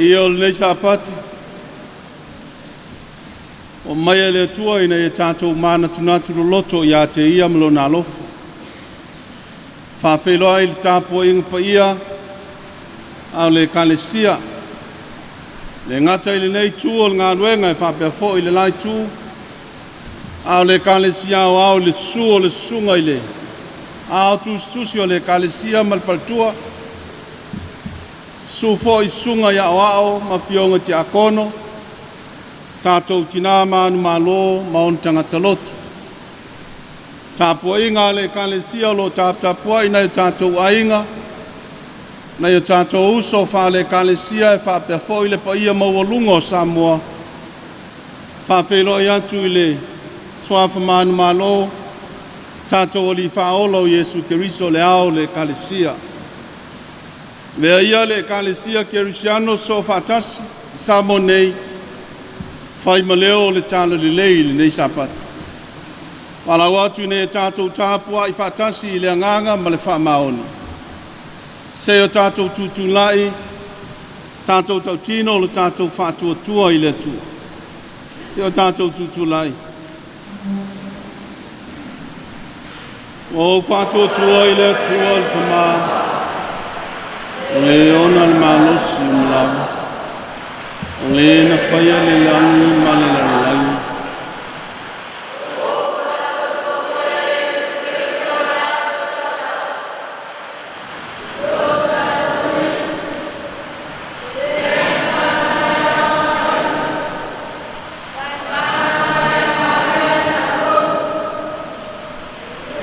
Paia o lenei Sapati, o mai e le Atua ina ia tatou manatunatu loloto ia te Ia ma Lona alofa. Faafeiloai i le tapuaiga paia a le Ekalesia, le gata i lenei itu o le galuega e faapea foi i le la itu, a o le Ekalesia Aoao i le susu o le susuga i le Ao Tusitusi o le Ekalesia ma le faletua, susu foi susuga i aoao ma afioga i tiakono, tatou tina manumalo ma ona tagata lotu. Tapuaiga a le Ekalesia o lo o taputapuai nai o tatou aiga, nai o tatou uso faale-Ekalesia e faapea foi le paia maualuga o Samoa. Faafeiloai atu i le Suafa manumalo, tatou Alii Faaola o Iesu Keriso o le Ao o le Ekalesia. Avea ia le Ekalesia Kerisiano Soofaatasi i Samoa nei, fai ma leo o le Talalelei i lenei Sapati. Valaau atu ina ia tatou tapuai faatasi i le agaga ma le faamaoni. Se o tatou tutulai, tatou tautino lo tatou faatuatua i le Atua. Se o tatou tutulai. Ua ou faatuatua i le Atua le Tama, o le ona le malosi uma lava, o le na faia le lagi ma le lalolagi.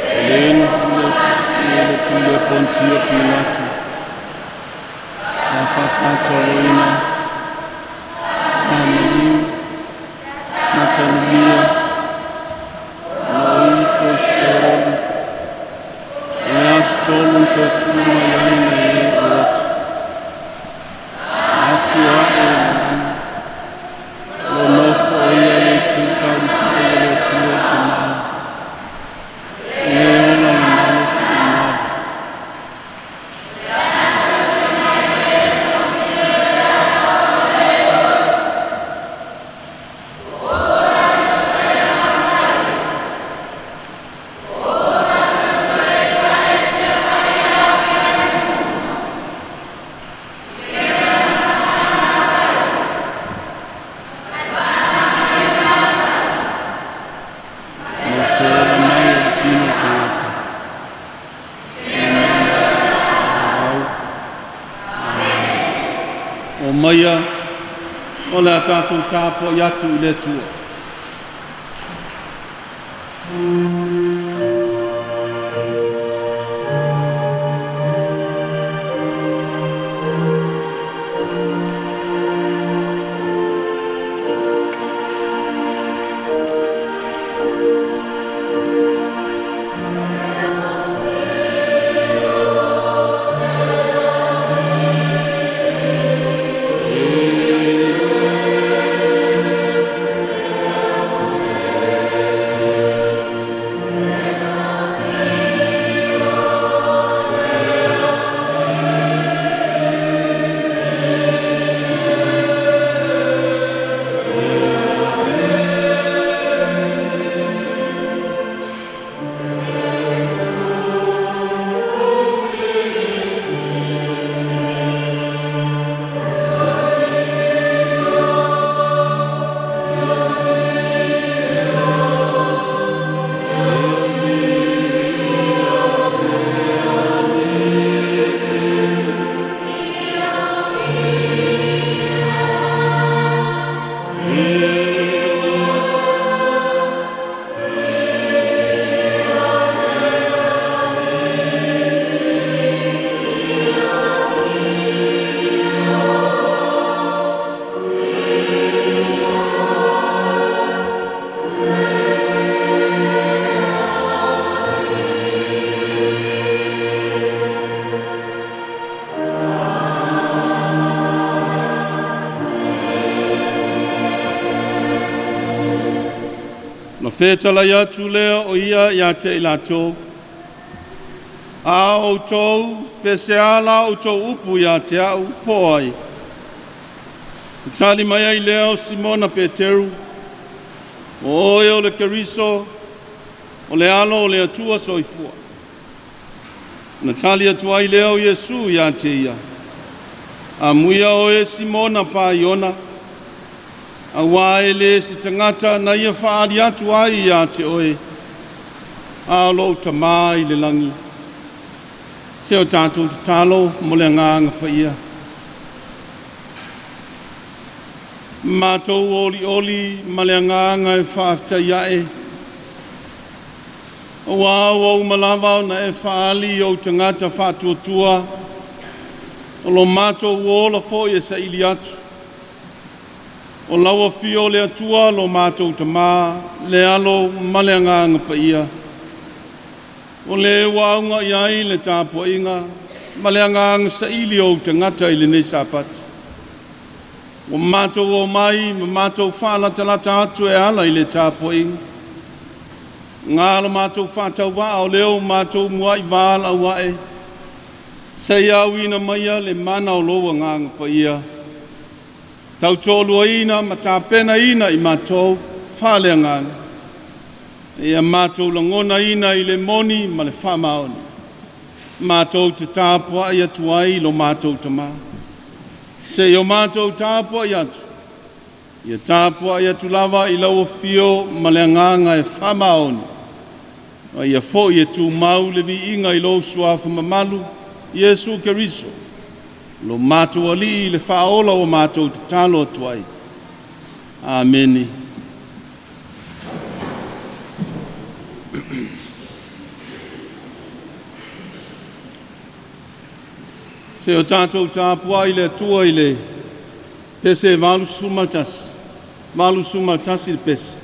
O le na pule le pule Pontia Pilato, sa faasatauaina, sa maliu, sa tanulia, na o ifo i Seoli, o le aso tolu na toe tu mai ai nai e ua ati, na afio ae i le lagi, o nofo ia le itu taumatai o le Atua le Tama, o le ola le malosi uma lava. Ma le toe ola mai o le tino o tagata. O maia o le a tatou tapuai atu i le Atua. Na fetalai atu lea o ia ia te i latou, a outou pe se a la outou upu ia te au po o ai, Na tali mai ai lea o Simona Peteru, “O oe o le Keriso, o le Alo o le Atua soifua.” Na tali atu ai lea o Iesu ia te ia, “Amuia oe Simona Paiona, auā e le se tagata na ia faaali atu ai ia te oe, a o lou Tamā i le lagi.” Se o tatou tatalo mo le agaga paia. Matou olioli ma le agaga e faafetai a'e, auā ua uma lava ona e fa'aali i ou tagata faatuatua o lo matou ola foi e saili atu, o lau afio o le Atua lo matou Tamā, le Alo ma le Agaga Paia, o le ua auga i ai le tapuaiga ma le agaga saili o ou tagata i lenei Sapati. Ua matou omai ma matou faalatalata atu e ala i le tapuaiga, gā lo matou faatauvaa o lea ua matou muai valaau a'e, seia auina maia le mana o lou Agaga Paia, tautoaluaina ma tapenaina i matou faaleagaga, ia matou lagonaina i le moni ma le faamaoni, matou te tapuai atu ai i lo matou Tamā. Seia o matou tapuai atu, ia tapuai atu lava i lau afio ma le agaga e faamaoni, a ia foi e tumau le viiga i lou Suafa mamalu, Iesu Keriso, lo matou Alii le Faaola ua matou tatalo atu ai. Amene. Se o tatou tapuai i le Atua i le pese 81, 81 le pese.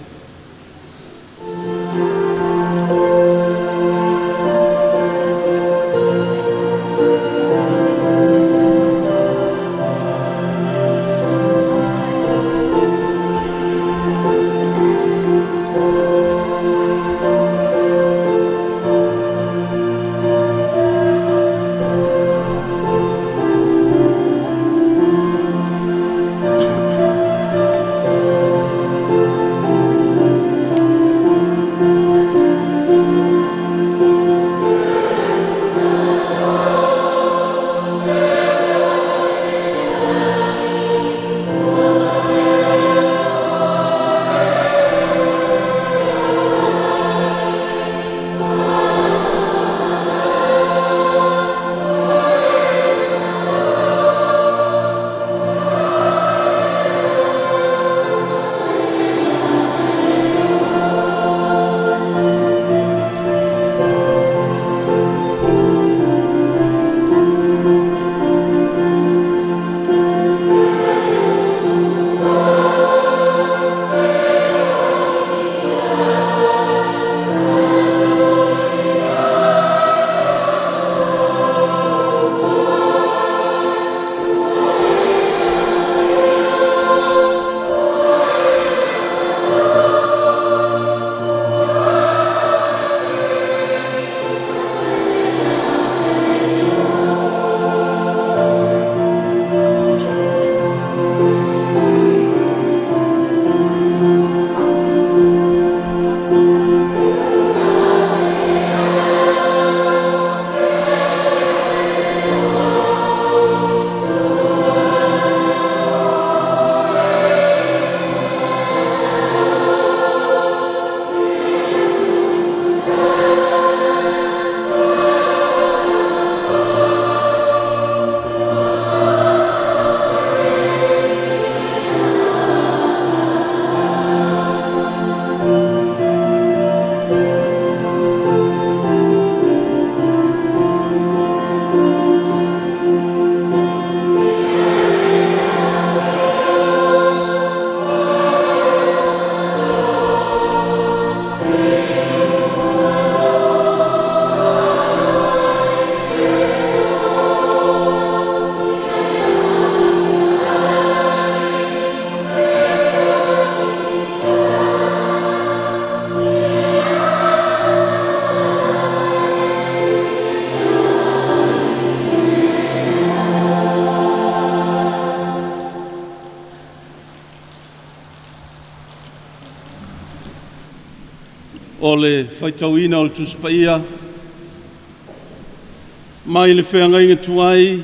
O le faitauina o le Tusi Paia mai le Feagaiga Tuai,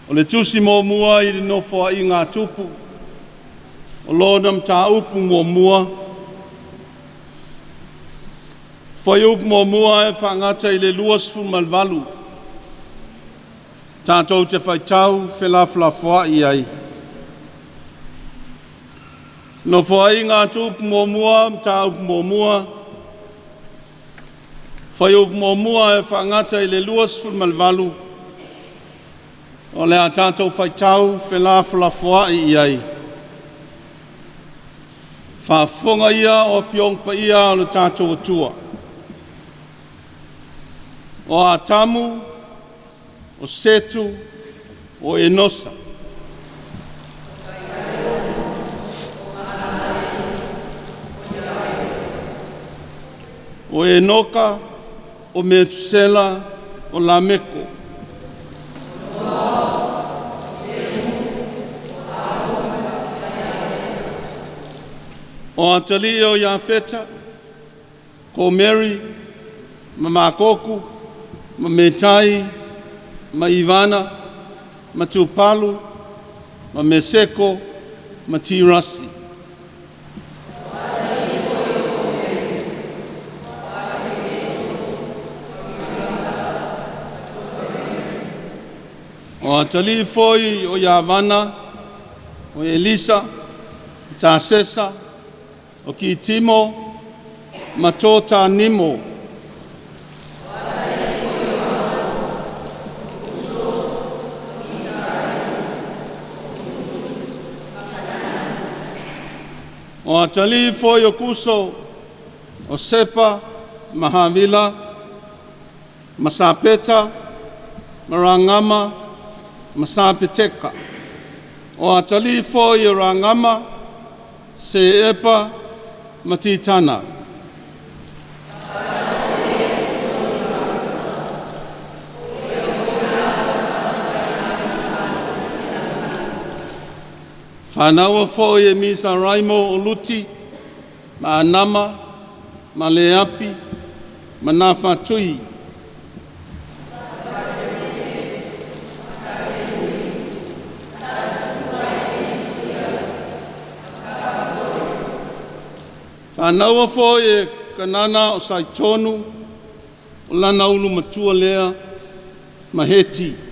o le Tusi muamua i le Nofoaiga a Tupu, o lona mataupu muamua, fuaiupu 1 e faagata i le 28, tatou te faitau felafolafoai ai. Nofoaiga a Tupu muamua, mataupu muamua, fuaiupu 1 e faagata i le 28, o le a tatou faitau felafolafoai i ai. Faafofoga ia o Afioga Paia a lo tatou Atua, o Atamu, o Setu, o Enosa. O Enoka, o Metusela, o Lameko. O atalii o Iafeta, Komeri ma Makoku, ma Metai ma Ivana, ma Tupalu, ma Meseko, ma Tirasi. O atalii foi o Iavana, o Elisa, Tasesa, o Kitimo, ma Totanimo. O atalii foi o Kuso, o Sepa, ma Havila, ma Sapeta, ma Ragama, ma Sapeteka. O atalii foi o Ragama, Seepa, ma Titana. Fanaua foi e Misaraimo o Luti, ma Anama, ma Leapi, ma Nafatui. Fanaua foi e Kanana o Saitonu, o lana ulu matua lea, ma Heti.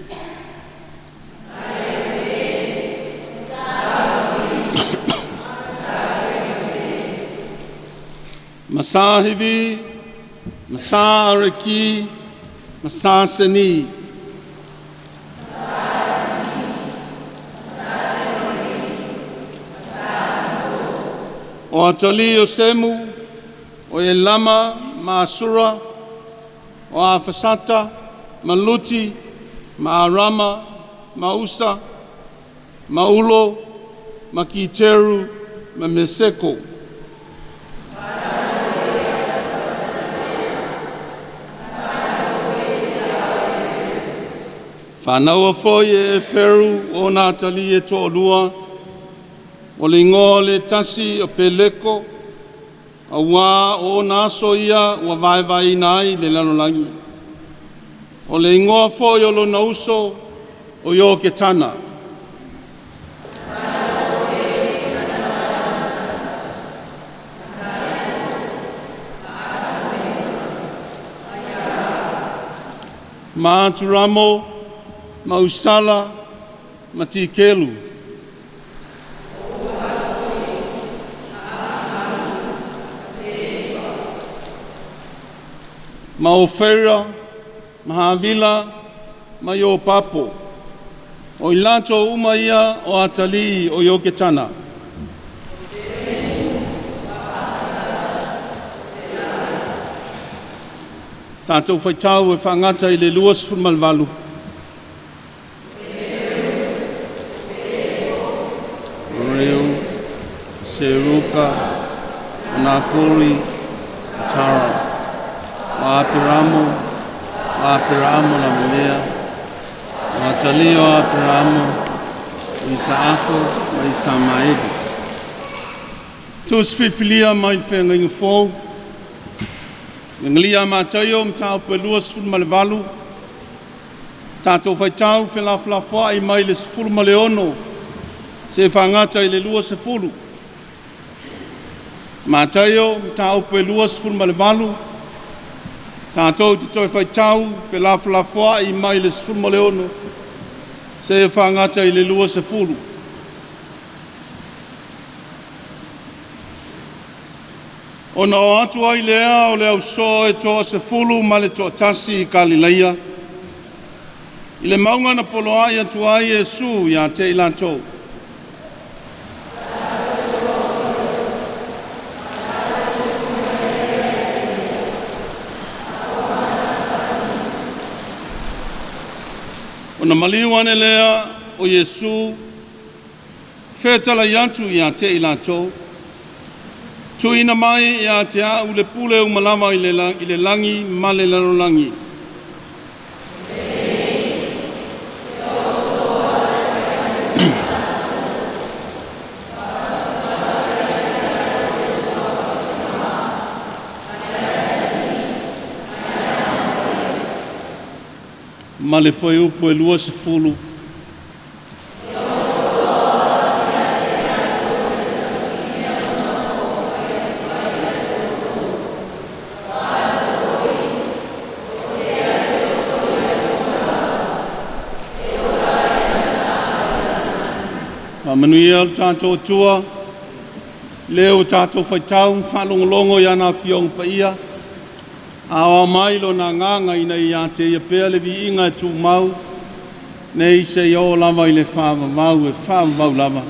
Ma Sa Hivi, ma Sa Areki, ma Sa Seni. O atalii o Semu, o Elama ma Asura, o Afasata, ma Luti, ma Arama, ma Usa, ma Ulo, ma Kiteru, ma Meseko. Fanaua foi e Eperu o ona atalii e toalua, o le igoa o le tasi o Peleko, auā o ona aso ia ua vaevaeina ai le lalolagi. O le igoa foi o lona uso o Ioketana. Ma Aturamo, ma Usala, ma Tikelu. Ma Ofeira, ma Havila, ma Iopapo. O i latou uma ia o atalii o Ioketana. Tatou faitau e faagata i le 28. Reu, Seruka, o Nakori, o Tara, o Aperamo, o Aperamo lava lea, o atalii o Aperamo, o Isaako ma Isamaeli. Tusi filifilia mai le Feagaiga Fou. Agalia Mataio mataupu e 28, tatou faitau felafolafoai mai le 16 seia faagata i le 20. Mataio mataupu e 28, tatou te toe faitau felafolafoai mai le 16 seia faagata i le 20. Ona o atu ai lea o le ausoo e toasefulu ma le toatasi i Kalileia, i le mauga na poloai atu ai Iesu ia te i latou. Ona maliu ane lea o Iesu, fetalai atu ia te i latou, tuuina mai ia te au le pule uma lava i le lagi ma le lalolagi. Ma le fuaiupu e 20. Faamanuia le tatou Atua, lea ua tatou faitau ma faalogologo i ana Afioga Paia, aoao mai Lona Agaga ina ia te Ia pea le viiga e tumau, nei seia oo lava i le faavavau e faavavau lava.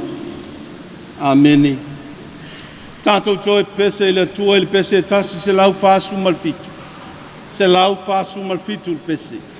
Amene. Tatou toe pepese i le Atua i le pese 147, 147 le pese.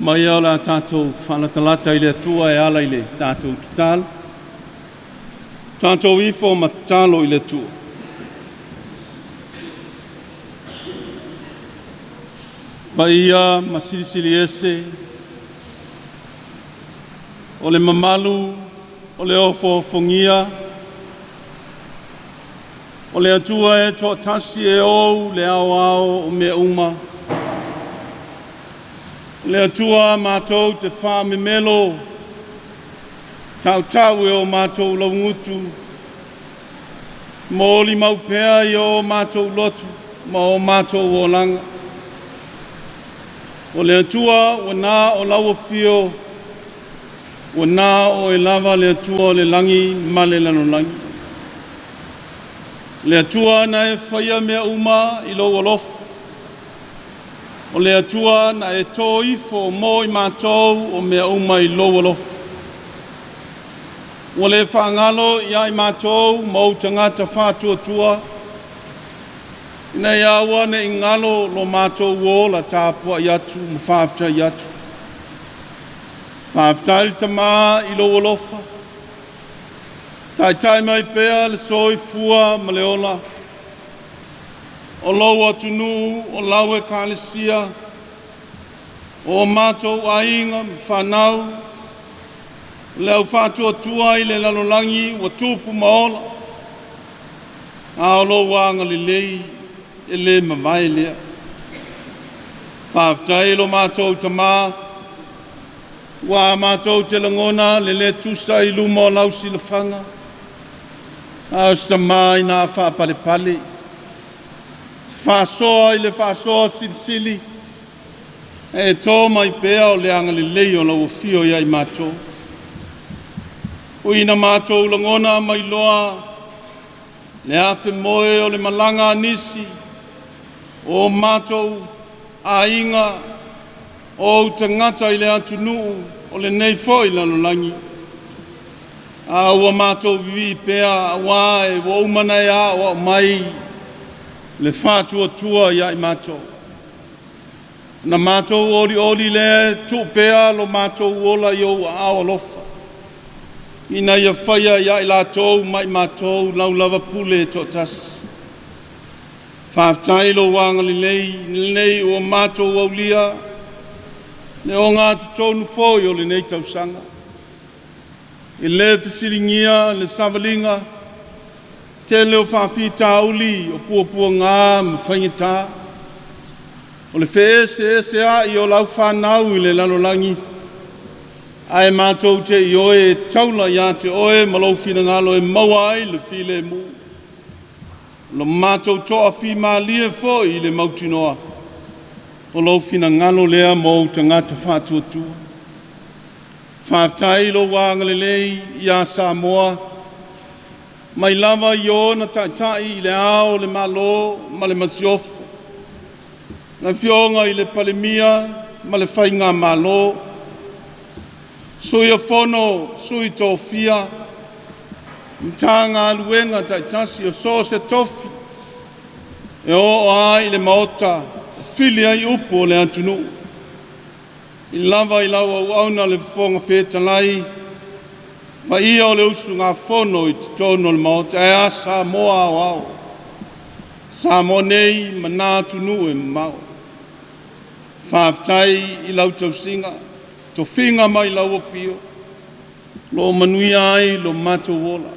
Ma ia o le a tatou faalatalata i le Atua e ala i le tatou tatalo. Tatou ifo ma tatalo i le Atua. Paia ma silisili ese o le mamalu o le ofoofogia o le Atua e toatasi e ou le aoao o mea uma, o le Atua matou te faamemelo, tautau e o matou laugutu, molimau pea i o matou loto ma o matou olaga. O le Atua ua na o lau afio, ua na o oe lava le Atua o le lagi ma le lalolagi. Le Atua na e faia mea uma i lou alofa, o le Atua na e tō ifo mo i matou o mea uma i lou alofa. Ua le faagalo ia i matou ma ou tagata faatuatua, ina ia aua ne i galo lo matou ola tapuai atu ma faafetai atu. Faafetai le Tama i lou alofa, taitai mai pea le soifua ma le ola, o lou atunuu, o lau ekalesia, o matou aiga ma fanau, le au faatuatua i le lalolagi ua tupu ma ola, a o lou agalelei e le mavae lea. Faafetai lo matou Tamā, ua matou te lagona le le tusa i luma o lau silafaga, a o se Tamā ina faapalepale, se faasoa i le faasoa silisili, e tō mai pea o le agalelei o lau afio ia i matou. Ui ina matou lagona mai loa le afemoe o le malaga a nisi, o matou aiga, o ou tagata i le atunuu o lenei foi lalolagi, a ua matou vivii pea auā e ua uma ona e aoao mai le faatuatua ia i matou. Na matou olioli lea e tuu pea lo matou ola i ou aao alofa, ina ia faia ia i latou ma i matou lau lava pule e toatasi. Faafetai lou agalelei lenei ua matou aulia le ogatotonu foi o lenei tausaga. E le fesiligia le savaliga, tele o faafitauli o puapuaga ma faigata, o le feeseeseai o lau fanau i le lalolagi, ae matou te ioe e taula ia te oe ma lou finagalo e maua ai le filemu. Lo matou toafimalie foi i le mautinoa, o lou finagalo lea mo ou tagata faatuatua. Faafetai i lou agalelei ia Samoa, mai lava i ona taitai i le ao o le Malo ma le Masiofo, le Afioga i le Palemia ma le Faigamalo, Sui o Fono, Sui Tofia, Matagaluega taitasi o so o se tofi, e oo lava i le Maota e fili ai upu o le atunuu, i lava i lau auauna le Fofoga Fetalai, paia o le usugafono i totonu o le Maota. Ae a Samoa aoao, Samoa nei ma na atunuu e mamao. Faafetai i lau tausiga, tofiga mai lau afio, lo manuia ai lo matou ola.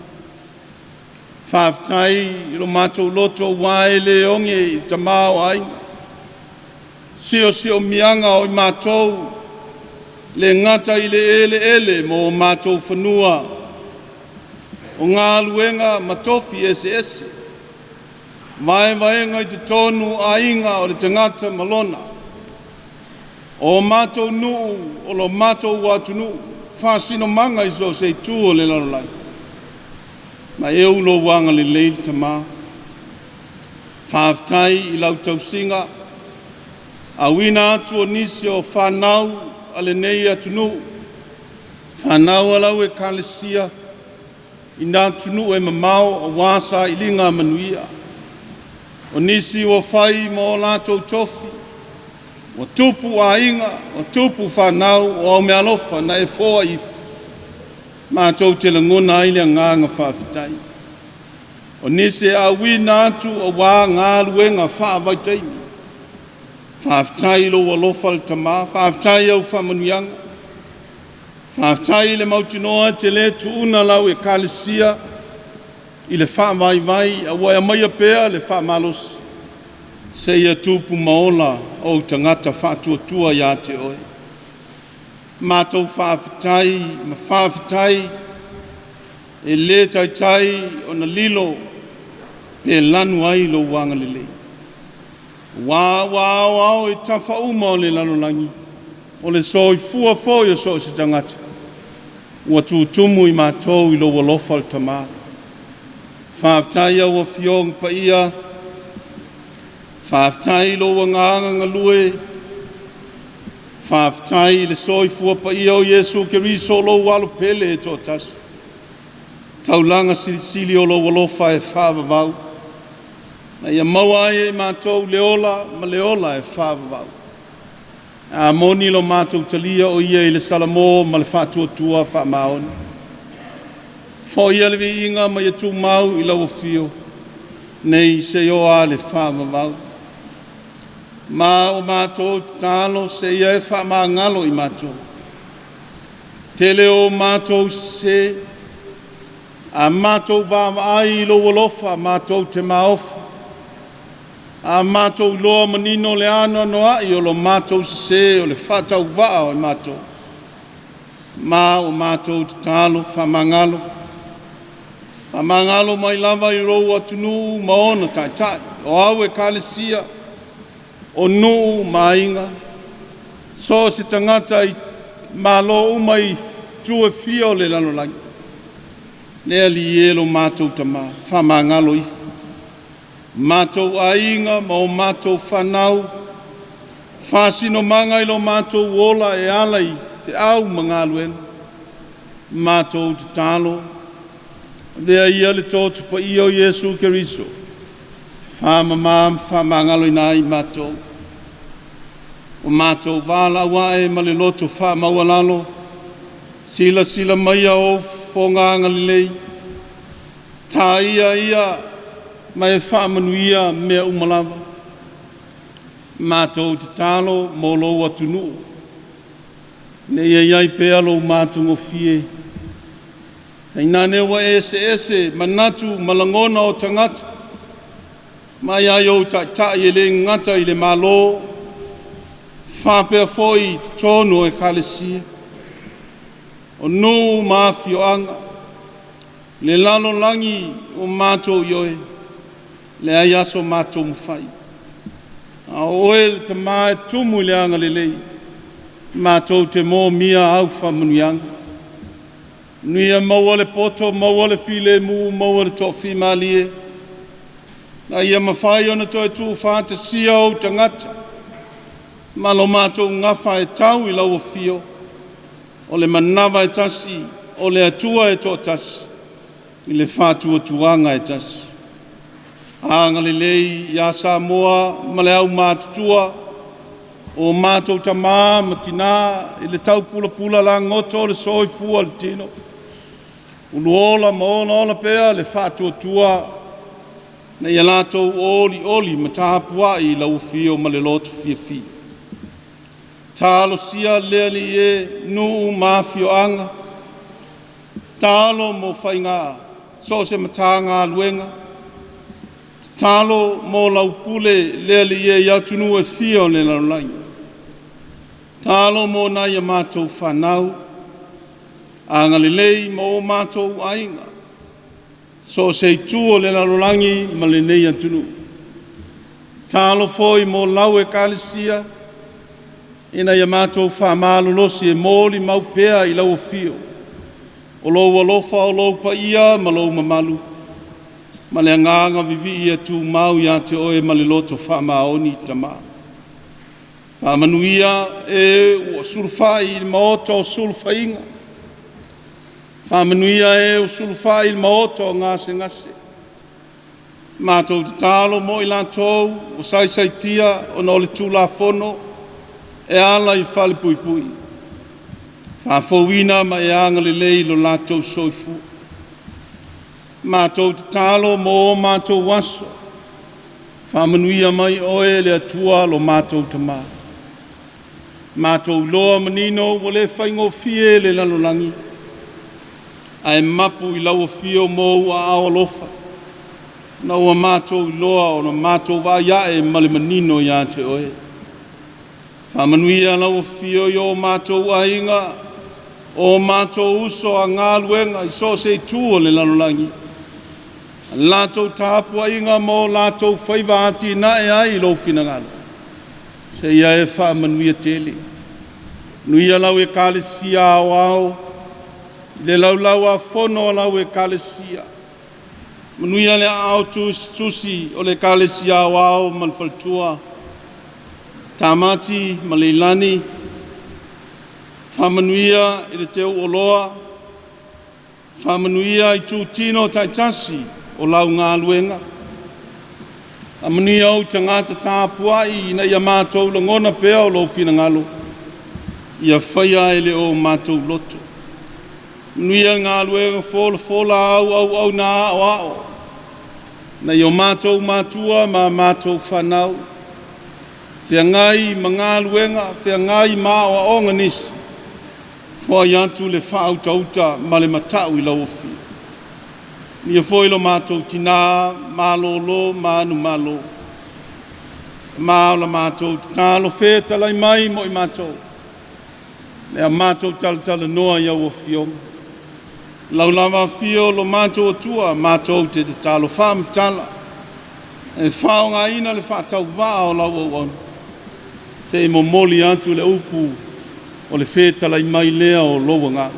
Faafetai i lo matou loto ua e le oge i tamaoaiga, siosiomiaga o i matou, le gata i le eleele ma o matou fanua, o galuega ma tofi eseese, vaevaega i totonu o aiga o le tagata ma lona, o matou nuu, o lo matou atunuu, faasinomaga i so o se itu o le lalolagi, ma e ou lou agalelei le Tamā. Faafetai i lau tausiga, auina atu o nisi o fanau a lenei atunuu, fanau a lau ekalesia, i na atunuu e mamao aua sailiga manuia. O nisi ua fai ma o latou tofi, Ua tupu aiga, ua tupu fanau, o au meaalofa na e foai ifo, matou te lagona ai le agaga faafetai. O nisi e auina atu auā galuega faavaitaimi. Faafetai i lou alofa le Tamā, faafetai i au faamanuiaga, faafetai i le mautinoa e te le tuuna lau Ekalesia i le faavaivai, a ua e aumaia pea le faamalosi seia tupu ma ola ou tagata faatuatua ia te oe. Matou faafetai ma faafetai, e le taitai ona lilo pe lanu ai lou agalelei. Aua ua aoao i tafa uma o le lalolagi, o le soifua foi o so o se tagata, ua tutumu i matou i lou alofa le Tamā. Faafetai i au Afioga Paia, faafetai i lou agaga galue, faafetai i le soifua paia o Iesu Keriso o lou Alo pele e toatasi, taulaga silisili o lou alofa e faavavau, ina ia maua ai e i matou le ola ma le ola e faavavau. A moni lo matou talia o ia i le Salamo ma le faatuatua faamaoni. Foia le viiga ma ia tumau i lau afio, nei seia oo lava i le faavavau. Ma o matou tatalo seia e faamagalo i matou. Tele o matou sesē, a matou vaavaai i lou alofa matou te maofa, a matou iloa manino le anoanoai o lo matou sesē o le faatauvaa o i matou, ma o matou tatalo faamagalo, faamagalo mai lava i lou atunuu ma ona taitai, o au ekalesia, o nuu ma aiga, so o se tagata i Malo uma i itu e fia o le lalolagi. Le Alii e lo matou Tamā, faamagalo ifo matou aiga ma o matou fanau, faasinomaga i lo matou ola e ala i feau ma galuega. Matou tatalo, avea ia le toto paia o Iesu Keriso, faamamā ma faamagaloina ai matou. O matou valaau ae ma le loto faamaualalo, silasila maia ou fofoga agalelei, tāia ia ma e faamanuia mea uma lava. Matou tatalo mo lou atunuu, ina ia i ai pea lou matagofie, tainane ua eseese manatu ma lagona o tagata, mai lava i ou taitai e le gata i le Malo, faapea foi i totonu o Ekalesia, o nuu ma afioaga, le lalolagi o matou ioe, leai lava so matou mafai. A o oe le Tama e tumu i le agalelei, matou te momia au faamanuiaga. Manuia maua le poto, maua le filemu, maua le toafimalie, ina ia mafai ona toe tuufaatasia ou tagata ma lo matou gafa e tau i lau afio, o le manava e tasi, o le Atua e toatasi, i le faatuatuaga e tasi. Agalelei ia Samoa ma le aumatutua, o matou tamā ma tinā i le taupulapula lagoto o le soifua o le tino, uluola ma olaola pea le faatuatua ina ia latou olioli ma tapuai i lau afio ma le loto fiafia. Talosia le Alii e, nuu ma afioaga, tatalo mo faiga so o se Matagaluega, tatalo mo lau pule le Alii e i atunuu e fia o le lalolagi, tatalo mo nai a matou fanau, agalelei mo o matou aiga, so o se itu o le lalolagi ma lenei atunuu. Tatalo foi mo lau Ekalesia, ina ia matou faamalolosi e molimau pea i lau afio, o lou alofa, o lou paia ma lou mamalu, ma le agaga vivii e tumau ia te oe ma le loto faamaoni Tamā. Faamanuia e ua sulufai i le maota o sulufaiga, faamanuia e ua sulufai i le maota o gasegase. Matou tatalo mo i latou ua saisaitia ona o le Tulafono. e ala i falepuipui. Faafouina ma e agalelei i lo latou soifua. Matou tatalo mo o matou aso, faamanuia mai oe le Atua lo matou Tama. Matou iloa manino ua le faigofie le lalolagi, ae mapu i lau afio ma ou aao alofa, na ua matou iloa ona matou vaai ae ma le manino ia te oe. Faamanuia lau afio i o matou aiga, o matou uso a galuega i so o se itu o le lalolagi, a latou tapuaiga ma o latou faiva atinae ai i lou finagalo, seia e faamanuia tele. Manuia lau Ekalesia Aoao, i le Laulau-a-Fono a lau Ekalesia, manuia le aao tusitusi o le Ekalesia Aoao ma le faletua, Tamati ma Leilani, faamanuia i le teuoloa, faamanuia i itutino taitasi o lau galuega, faamanuia ou tagata tapuai ina ia matou lagona pea o lou finagalo, ia faia e le o matou loto. Manuia le galuega folafola a au auauna aoao, nai o matou matua ma matou fanau, feagai ma galuega, feagai ma aoaoga nisi, foai atu le faautauta ma le matau i lau Afio. Manuia foi lo matou tina malolo manumalo, ma o la matou tatalo, fetalai mai mo i matou, le matou talatalanoa i au afioga. Lau lava afio lo matou Atua, matou te tatalo faamatala, e faaaogaina le faatauvaa o lau auauna, se i momoli atu le upu o le fetalai mai lea o lou agaga.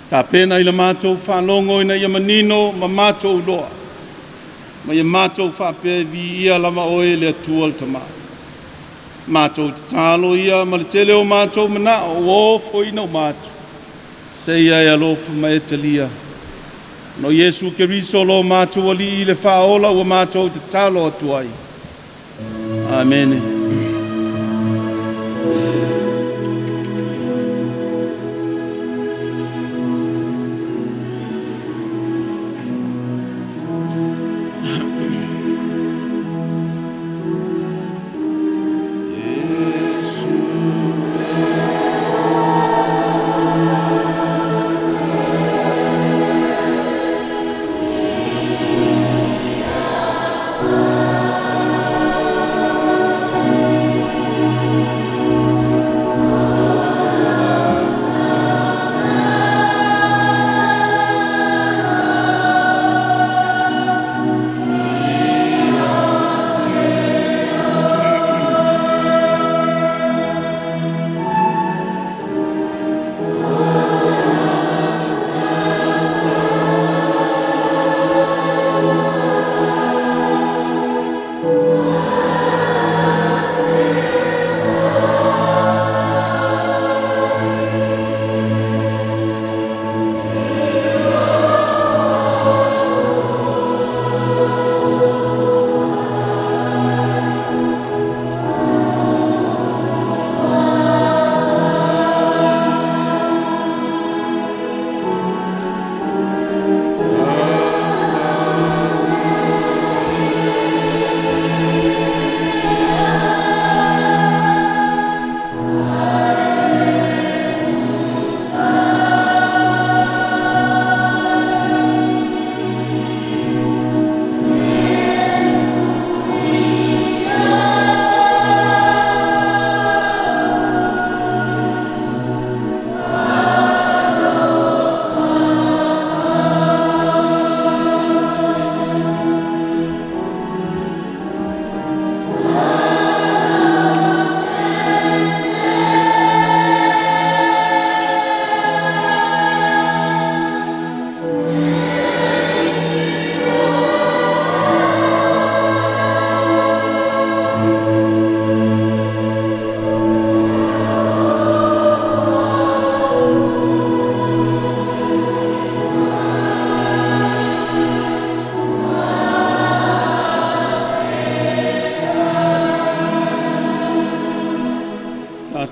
Tapena i le matou faalogo ina ia manino ma matou iloa, ma ia matou faapea e viia lava oe le Atua le Tama. Matou tatalo ia ma le tele o matou manao ua ofoina uma atu, seia e alofa ma e talia. Ona o Iesu Keriso lo matou Alii le Faaola ua matou tatalo atu ai. Amene.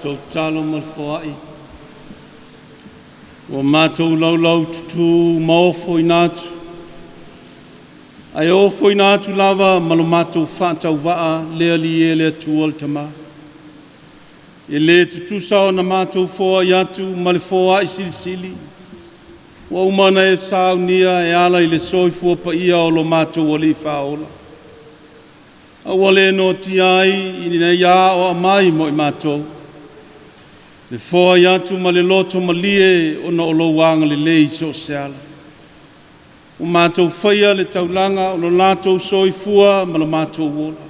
Tatou tatalo ma le foai. Ua matou laulau tutū ma ofoina atu, ae ofoina atu lava ma lo matou faatauvaa le Alii e le Atua le Tama. E le tutusa ona matou foai atu ma le foai silisili, ua uma ona e saunia e ala i le soifua paia o lo matou Alii Faaola. A ua le noatia ai ina ia aoao mai mo i matou, le foai atu ma le loto malie ona o lou agalelei i so o se ala. Ua matou faia le taulaga o lo latou soifua ma lo matou ola.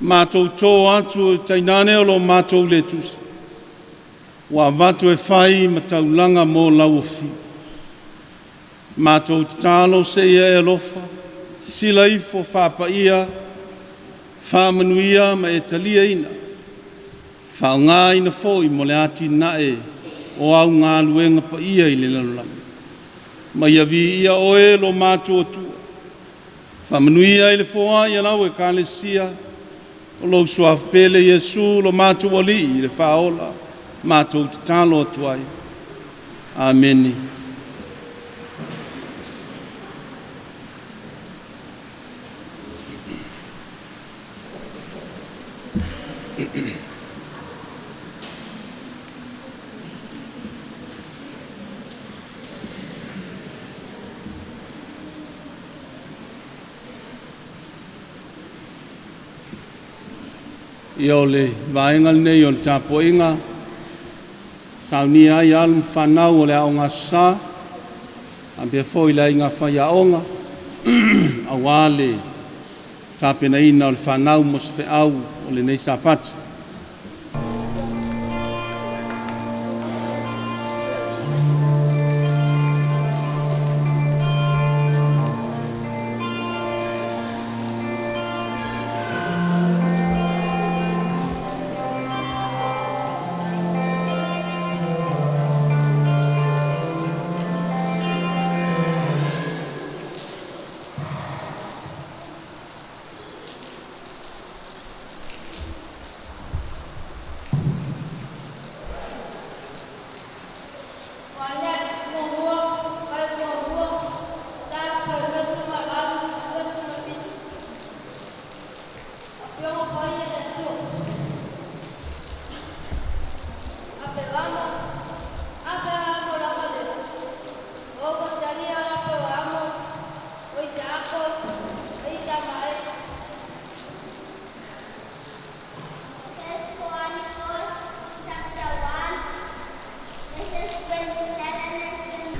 Matou tō atu tainane o lo matou le tusa, ua avatu e fai ma taulaga mo lau afio. Matou tatalo se i e alofa, sisila ifo faapaia, faamanuia ma e taliaina, faaaogaina foi mo le atinae o au galuega paia i le lalolagi. Ma ia viia oe lo matou Atua, faamanuia i le foai a lau Ekalesia, o lou Suafa pele Iesu lo matou Alii le Faaola, matou tatalo atu ai. Amene. Ia o le vaega lenei o le tapuaiga, saunia ai alo ma fanau o le Aoga Aso Sa, faapea foi le aiga faiaoga, aua le tapenaina o le fanau mo se feau o lenei Sapati. 1, verses 27 and 28.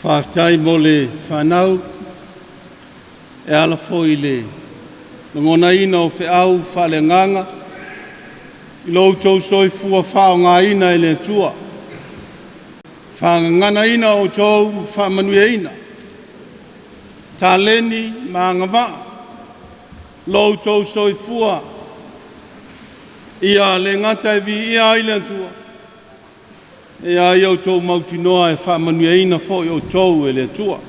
Faafetai mo le fanau e ala foi i le lagonaina o feau faaleagaga i lo outou soifua faaaogaina e le Atua, faagaganaina outou ma faamanuiaina, taleni ma agavaa lo outou soifua, ia le gata e viia ai le Atua, a ia outou mautinoa e faamanuiaina foi outou e le Atua.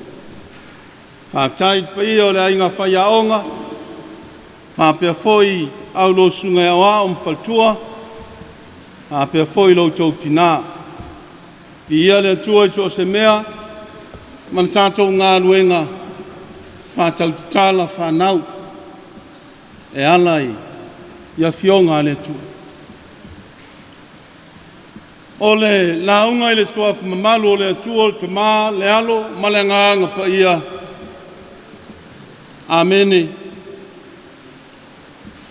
Faafetai i le paia o le aiga faiaoga, faapea foi a oulua susuga i aoao ma faletua, faapea foi lo outou tinã. Viia le Atua i so o se mea ma le tatou galuega faatau tatala fanau e ala i Afioga a le Atua. O le lauga i le Suafa mamalu o le Atua, o le Tama, le Alo ma le Agaga Paia. Amene.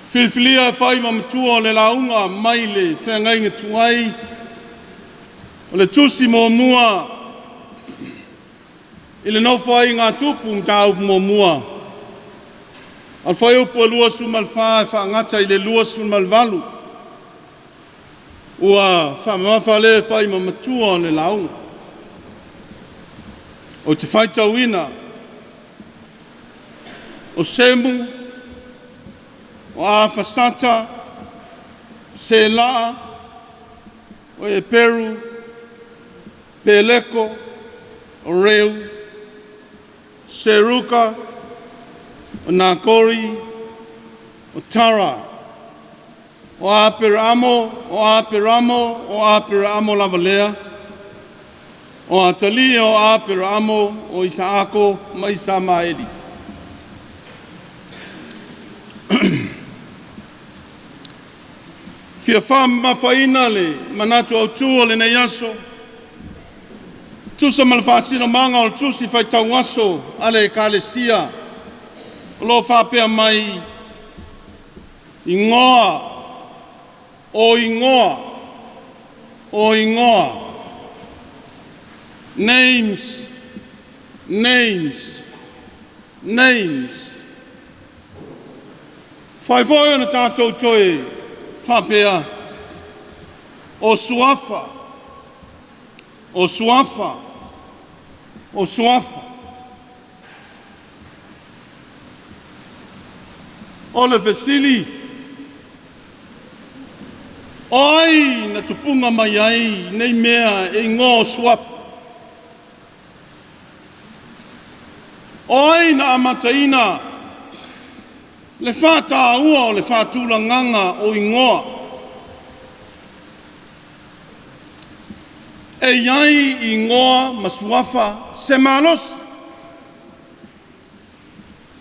Filifilia e fai ma matua o le lauga mai le feagaiga tuai o le tusi muamua i le Nofoaiga a Tupu Mataupu muamua, a le fuaiupu 24 e faagata i le 28, ua faamamafa lea e fai ma matua o le lauga. Ou te faitauina, o Semu, o Afasata, Selaa, o Eperu, Peleko, o Reu, Seruka, o Nakori, o Tara, o Aperamo, o Aperamo, o Aperamo lava lea, o Atalia, o Aperamo, o Isaako ma Isamaeli. Fia faamamafaina le manatu autu o lenei aso, tusa ma le faasinomaga o le tusi faitau aso a le Ekalesia, o lo o faapea mai, Igoa, o igoa, o igoa. Names, names, names. Fai foi ona tatou toe faapea, o suafa, o suafa, o suafa. O le fesili, o ai na tupuga mai ai nei mea e igoa o suafa? O ai na amataina le faataua o le faatulagaga o igoa? E i ai igoa ma suafa se malosi,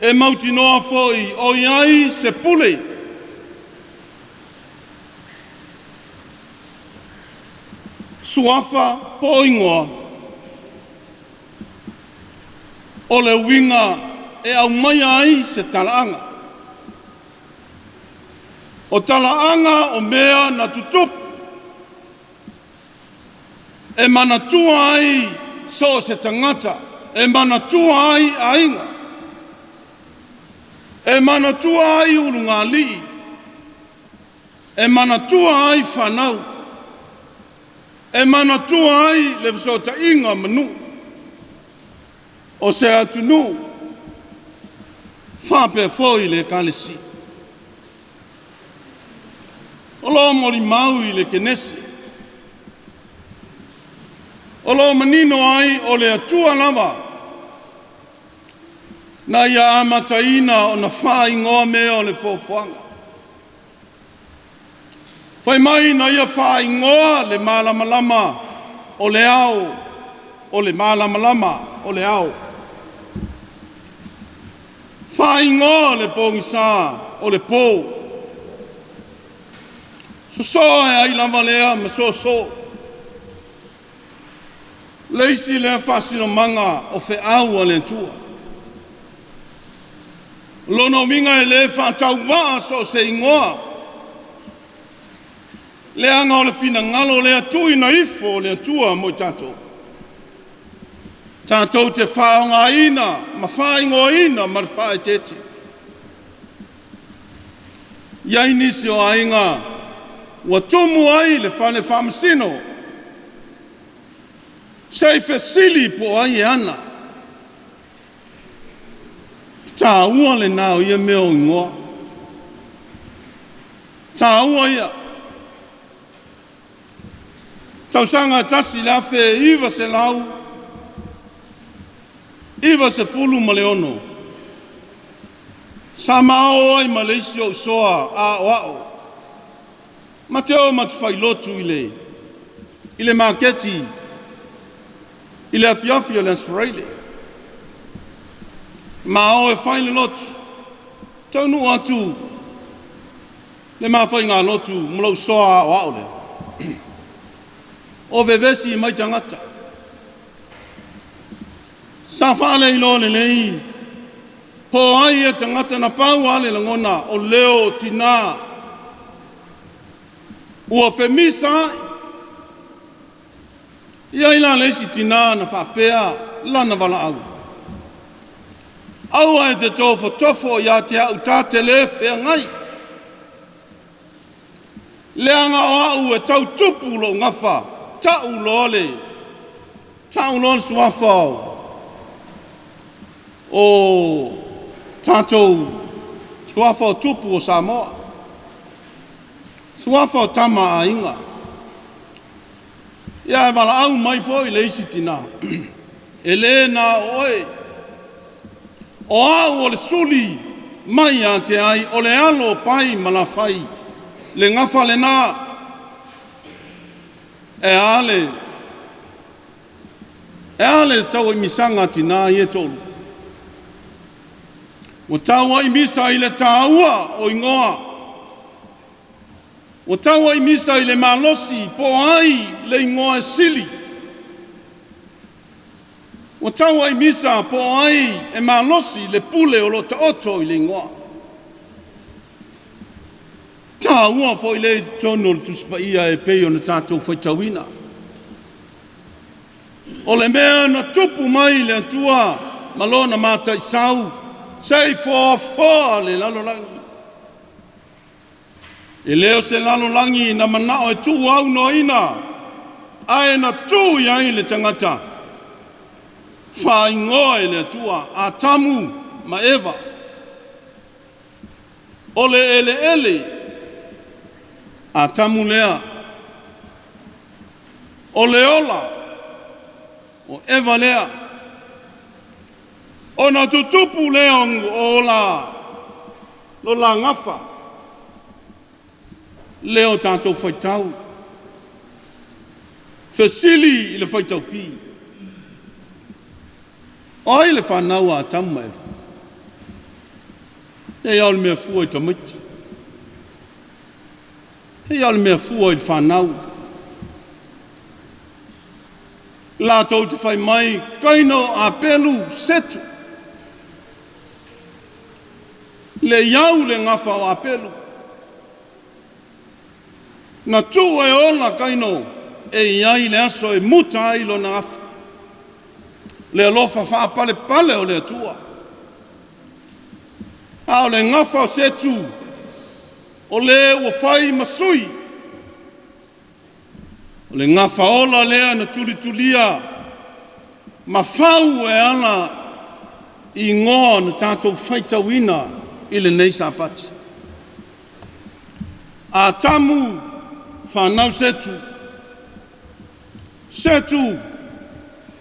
e mautinoa foi o i ai se pule. Suafa po o igoa, o le uiga e aumaia ai se talaaga. O talaaga o mea na tutupu e manatua ai so o se tagata, e manatua ai aiga, e manatua ai ulugalii, e manatua ai fanau, e manatua ai le fesootaiga ma nuu o se atunuu, faapea foi le Ekalesia. O lo o molimau i le Kenese, o lo o manino ai o le Atua lava na ia amataina ona faaigoa mea o le foafoaga. Fai mai na ia faaigoa le malamalama o le ao, o le malamalama o le ao. Faaigoa le pogisa o le po. Sosoo ai lava lea ma soosoo. Le isi lea faasinomaga o feau a le Atua. O lona uiga e le faatauvaa so o se igoa, leaga o le finagalo lea tuuina ifo o le Atua mo i tatou. Tatou te faaaogaina ma faaigoaina ma le faaeteete. I ai nisi o aiga ua tumu ai le fale faamasino se i fesili po o ai e ana. Taua lena o ia mea o igoa. Taua ia. Tausaga 1996, sa ma o ai ma le isi ou soa aoao, ma te o ma te failotu i le maketi i le afiafi o le Aso Faraile. Ma o e fai le lotu, taunuu atu le ma faigalotu ma lou soa aoao lea, o vevesi mai tagata. Sa faaleiloa lelei po o ai ia tagata na pau lava le lagona o leo o tinā ua femisaai. E i ai la le isi tinā na faapea lana valaau, aua e te tofotofo ia te au ta te le feagai, leaga o au e tau tupu lou gafa, tau loa le suafa o tatou suafa o tupu o Samoa, suafa o tama a aiga. Ia e valaau mai foi le isi tinā, e le na o oe, o au o le suli mai ia te ai, o le alo o Pai ma Lafai, le gafa lena. E a le tauaimisaga a tinā ia e toalua? Ua tauaimisa i le taua o igoa, ua tauaimisa i le malosi po o ai le igoa e sili, ua tauaimisa po o ai e malosi le pule o lo o taoto i le igoa. Taua foi lea i totonu o le Tusi Paia e pei ona tatou faitauina. O le mea na tupu mai le Atua ma lona mataisau se i foafoa le lalolagi. E le o se lalolagi na manao e tuuaunoaina, ae na tuu i ai le tagata faaigoa e le Atua, Atamu ma Eva. O le eleele, Atamu lea. O le ola, o Eva lea. Ona tutupu lea o lo la gafa, lea o tatou faitau. Fesili i le faitaupi, o ai le fanau a Atamu ma Eva? E i ai o le mea fua i tamaiti. E i ai o le mea fua i le fanau. Latou te fai mai, Kaino, Apelu, Setu. Le iau le gafa o Apelu. Na tuu e ola Kaino, e i ai le aso e muta ai lona gafa. Le alofa faapalepale o le Atua. A o le gafa o Setu, o le ua fai ma sui. O le gafa ola lea na tulitulia ma fau e ala i igoa na tatou faitauina i lenei Sapati. Atamu fanau Setu, Setu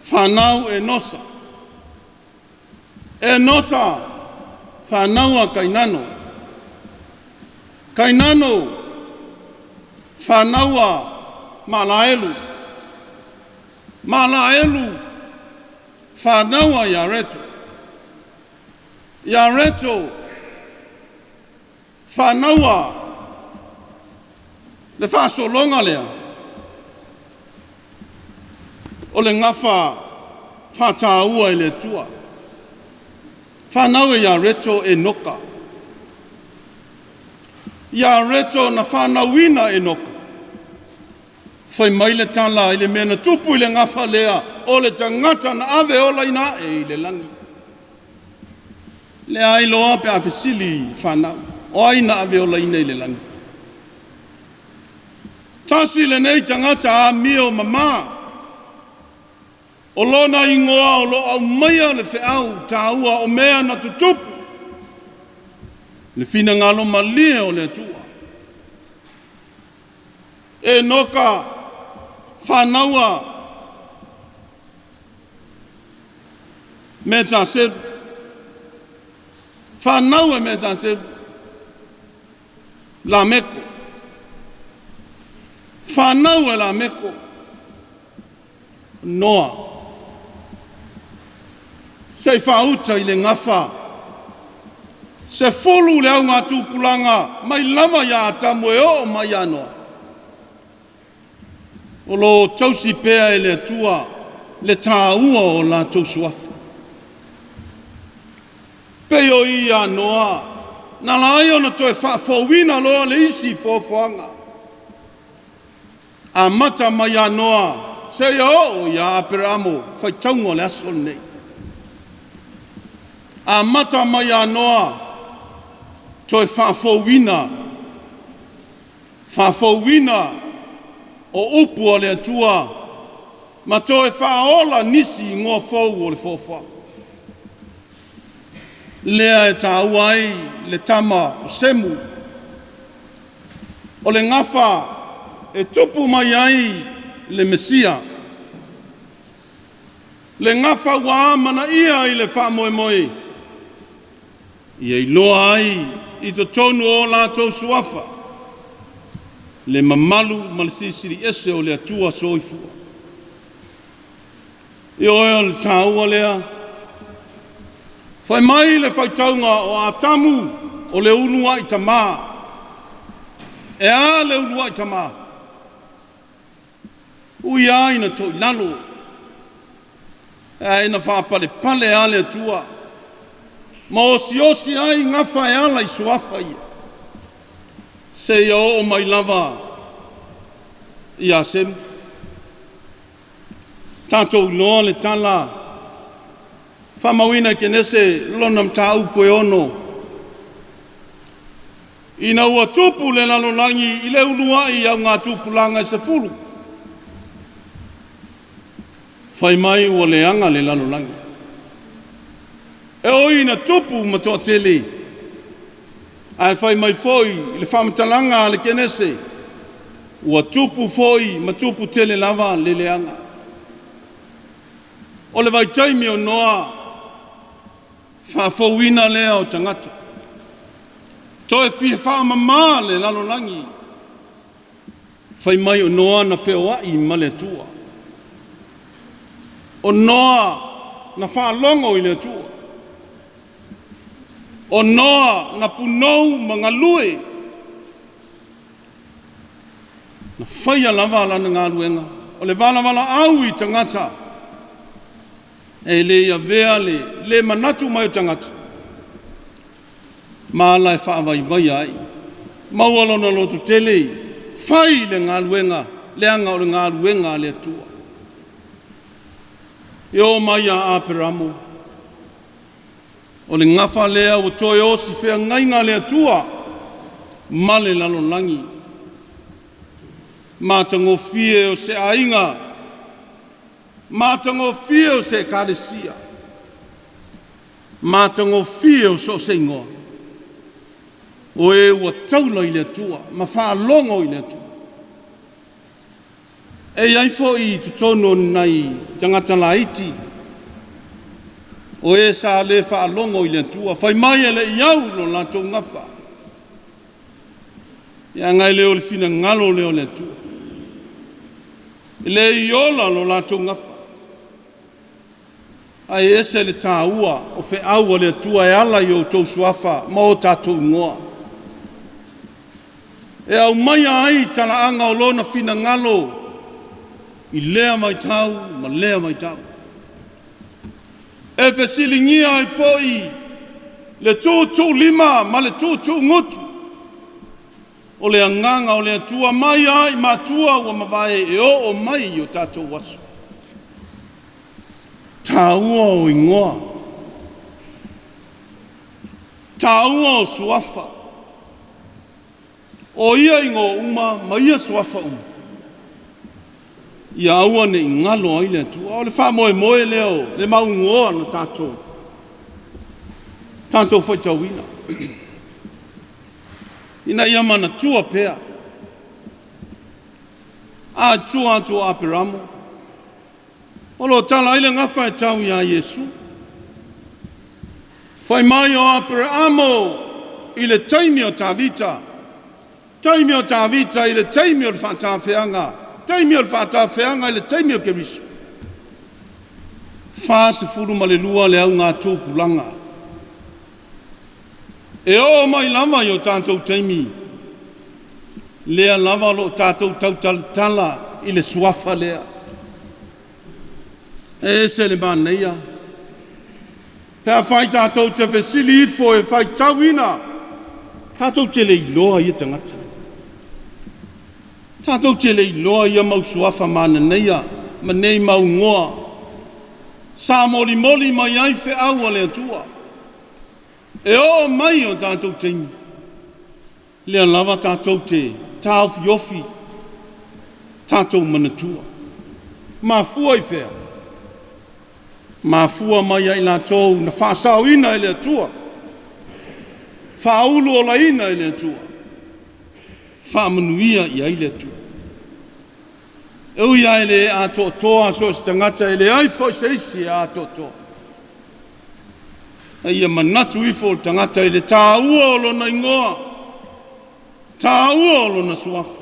fanau Enosa, Enosa fanau a Kainano, Kainano fanau a Malaelu, Malaelu fanau a Iareto, Iareto fanau a le faasologa lea o le gafa faataua e le Atua. Fanau e Iareto Enoka. Iareto na fanauina Enoka. Fai mai le tala i le mea na tupu i le gafa lea, o le tagata na ave olaina ae i le lagi. Leai loa pe a fesili i fanau, o ai na ave olaina i le lagi? Tasi lenei tagata amio mamā, o lona igoa o lo o aumaia le feau taua o mea na tutupu, le finagalo malie o le Atua. Enoka fanaua Metaselu, fanau e Metaselu, Lameko, fanau e Lameko, Noa. Se i faauta i le gafa, 10 le augatupulaga mai lava ia Atamu e oo mai ia Noa, o lo o tausi pea e le Atua le taua o latou suafa. Pei o i ia Noa, na ala ai ona toe faafouina loa le isi foafoaga. Amata mai ia Noa seia oo ia Aperamo, faitauga o le aso lenei. Amata mai ia Noa, toe faafouina, faafouina o upu a le Atua ma toe faaola nisi igoa fou o le foafoaga. Lea e taua ai le tama o Semu, o le gafa e tupu mai ai le Mesia, le gafa ua amanaia i le faamoemoe, ia iloa ai i totonu o latou suafa le mamalu ma le silisili ese o le Atua soifua. Ioe, o le taua lea. Fai mai le faitauga o Atamu o le uluai tamā. E a le uluai tamā? Ui lava ina toilalo, ae na faapalepale lava le Atua ma osiosi ai gafa e ala i suafa ia, seia oo mai lava ia Semu. Tatou iloa le tala faamauina i Kenese lona mataupu e 6. Ina ua tupu le lalolagi i le uluai augatupulaga e 10, fai mai ua leaga le lalolagi. E ui ina tupu ma toatele, ae fai mai foi i le faamatalaga a le Kenese, ua tupu foi ma tupu tele lava le leaga. O le vaitaimi o Noa, faafouina lea o tagata. Toe fia faamama le lalolagi. Fai mai o Noa na feoai ma le Atua. O Noa na faalogo i le Atua. O Noa na punou ma galue. Na faia lava lana galuega, o le valavalaau i tagata, e le i avea le le manatu mai o tagata, ma ala e faavaivaia ai. Maua lona lototele, fai le galuega, leaga o le galuega a le Atua. E oo mai ia Aperamo, o le gafa lea ua toe osi feagaiga le Atua ma le lalolagi. Matagofie o se aiga, matagofie o se ekalesia, matagofie o so o se igoa, o e ua taula i le Atua ma faalogo i le Atua. E i ai foi i totonu o nai tagata laiti, o e sa le faalogo i le Atua, fai mai e le i au lo latou gafa, leaga e le o le finagalo lea o le Atua. E le i ola lo latou gafa, ae ese le taua o feau a le Atua e ala i outou suafa ma o tatou igoa. E aumaia ai talaaga o lona finagalo i lea vaitau ma lea vaitau. E fesiligia ai foi le tuutuulima ma le tuutuugutu. O le agaga o le Atua mai lava i matua ua mavae e oo mai i o tatou aso. Taua o igoa, taua o suafa. O ia igoa uma ma ia suafa uma, ia aua ne i galo ai le Atua. O le faamoemoe lea o le mauigoa na tatou tatou faitauina, ina ia manatua pea. A tua atu o Aperamo, o lo o tala ai le gafa e tau iā Iesu. Fai mai o Aperamo i le taimi o Tavita, taimi o Tavita i le taimi o le faatafeaga, taimi o le faatafeaga i le taimi o Keriso. 42 le augatupulaga. E oo mai lava i o tatou taimi, lea lava o lo o tatou tautalatala i le suafa lea. E ese le manaia. Pe afai tatou te fesili ifo e faitauina, tatou te le iloa ia tagata. Tatou te le iloa ia mau suafa mananaia ma nei mau igoa. Sa molimoli mai ai feau a le Atua. E oo mai i o tatou taimi, lea lava tatou te taofiofi, tatou manatua. Mafua i fea? Mafua mai ia i latou na faasaoina e le Atua, faauluolaina e le Atua, faamanuia i ai le Atua. E ui lava e le atoatoa so o se tagata, e leai foi se isi e atoatoa. A ia manatu ifo le tagata i le taua o lona igoa, taua o lona suafa,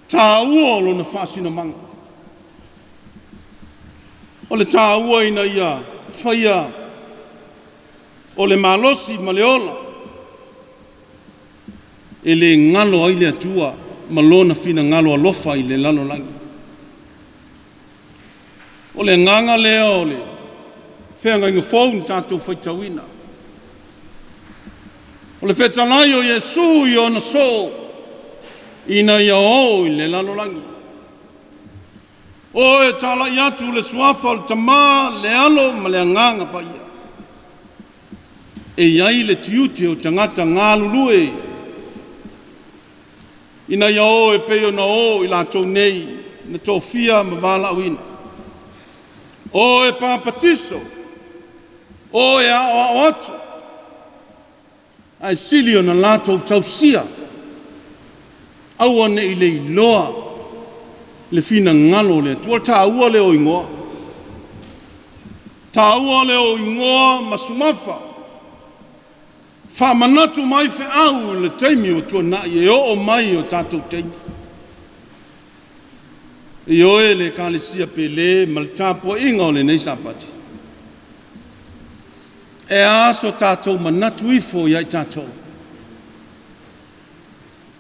taua o lona faasinomaga. O le taua ina ia faia o le malosi ma le ola e le galo ai le Atua ma Lona finagalo alofa i le lalolagi. O le agaga lea o le feagaiga fou na tatou faitauina. O le fetalai o Iesu i ona soo ina ia o i le lalolagi. O e talai atu le suafa o le Tama, le Alo ma le Agaga Paia. E i ai le tiute o tagata galulue ina ia o e pei ona o i latou nei na tofia ma valaauina. O e papatiso, o e aoao atu, ae sili ona latou tausia, aua ne i leiloa le finagalo o le Atua. O le taua lea o igoa. Taua lea o igoa ma suafa. Faamanatu mai feau i le taimi ua tuanai e oo mai i o tatou taimi. Ioe le Ekalesia pele ma le tapuaiga o lenei Sapati. E a so tatou manatu ifo ia i tatou?